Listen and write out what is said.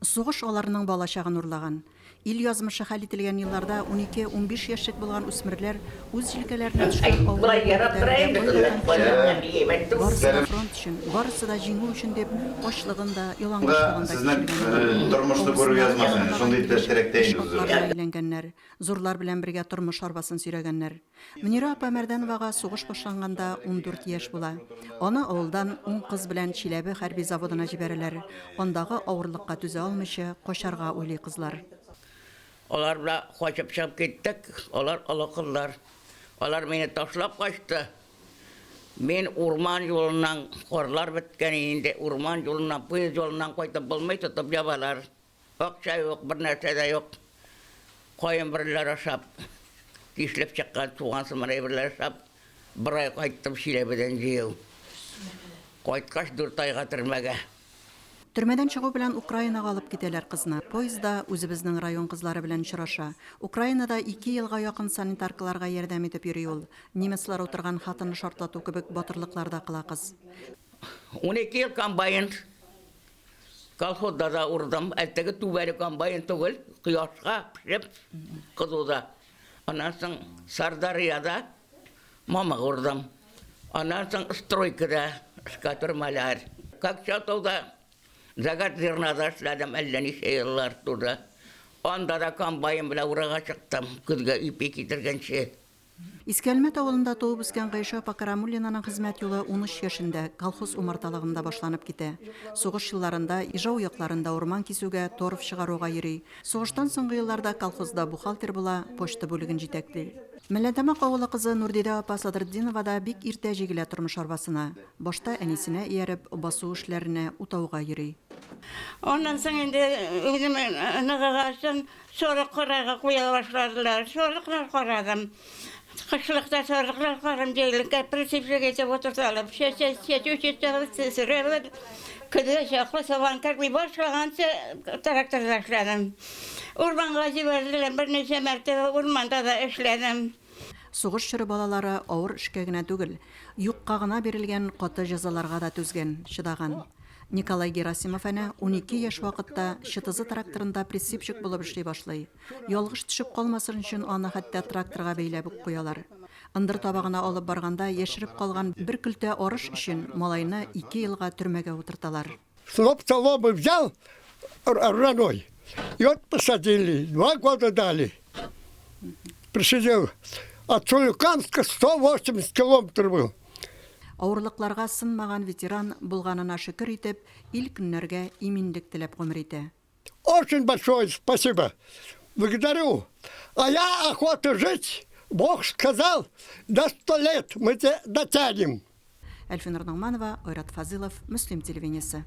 Сугыш аларның балачагын урлаган. Ил язмышы хәл ителгән елларда унике-унбиш яшьлек булган үсмерләр үз җилкәләренә төшкән авыр йөкне күтәрергә кайда һәм кем өлгергән? Барысы да фронт өчен, барысы да җиңү өчен дип, ачлыгын да, ялангачлыгын да кичергәннәр. Авырсыннары якынлаган килеш эш атларына әйләнгәннәр, зурлар белән бергә тормыш арбасын сөйрәгәннәр. Мөнирә апа Мәрдәновага сугыш башланганда 14 яшь була. Аны авылдан ун кыз белән Чиләбе хәрби заводына җибәрәләр. Андагы авырлыкка түзә алмыйча, качарга уйлый кызлар. Алар белән качып чыгып киттек. Алар олы кызлар. Алар мине ташлап качты. Мин урман юлыннан, карлар беткән инде, урман юлыннан, поезд юлыннан кайтып булмый, тотып ябалар. Акча юк, бер нәрсә дә юк. Каен бөреләр ашап, тишелеп чыккан суган сыман әйберләр ашап, бер ай кайттым Чиләбедән җыю. Кайткач, дүрт айга төрмәгә. Төрмәдән чыгу белән Украинага алып китәләр кызны. Поездда үзебезнең район кызлары белән очраша. Украинада ике елга якын санитаркаларга ярдәм итеп йөри ул. Немецлар утырган хатаны шартлату кебек батырлыклар да кыла кыз. 12 ел комбайн Колхозда да урдым. Ә теге түбәле комбайн түгел, кояшка пешеп, кызуда. Аннан соң Сардарьяда мамык урдым. Аннан соң стройкада шкатурмаляр. Кокчатауда загад зернада эшләдем әллә ничә еллар туры. Анда да комбайн белән урага чыктым, көзгә ипи китергәнче. Иске Әлмәт авылында туып үскән Гайшә апа Карамуллинаның хезмәт юлы 13 яшендә колхоз умарталыгында башланып китә. Сугыш елларында Ижау якларында урман кисүгә, торф чыгаруга йөри. Сугыштан соңгы елларда колхозда бухгалтер була, почта бүлеген җитәкли. Мәлләтамак авылы кызы Нурдидә апа Садретдинова да бик иртә җигелә тормыш арбасына. Башта әнисенә ияреп, басу эшләренә, утауга йөри. Аннан соң инде үзем ныгыгачын Сарык карарга куя башладылар. Сарыклар карадым. Кышлыкта сарыклар карадым, җәйлеккә прицепчик итеп утырталар. Чәчә, чәчү чәчәбез, сөрәбез. Көзгә чаклы сабан керми башлаганчы тракторда эшләдем. Урманга җибәрделәр, берничә мәртәбә урманда да эшләдем. Сугыш чоры балалары авыр эшкә генә түгел, юкка гына бирелгән каты җәзаларга да түзгән, чыдаган. Николай Герасимов әнә 12 яшь вакытта ЧТЗ тракторында прицепщик булып эшли башлый. Ялгыш төшеп калмасын өчен аны хәтта тракторга бәйләп үк куялар. Ындыр табагына алып барганда яшереп калган бер көлтә арыш өчен малайны ике елга төрмәгә утырталар. Сноп соломы взял рваной, и вот посадили, два года дали. Присидел. От Соликамска 180 километров был. Авырлыкларга сынмаган ветеран, булганына шөкер итеп, ил-көннәргә иминлек теләп гомер итә. Очень большое спасибо. Благодарю. А я охота жить. Бог сказал, до 100 лет мы тебя дотянем. Әлфинур Ногманова, Айрат Фазылов, Мөслим телевидениесе.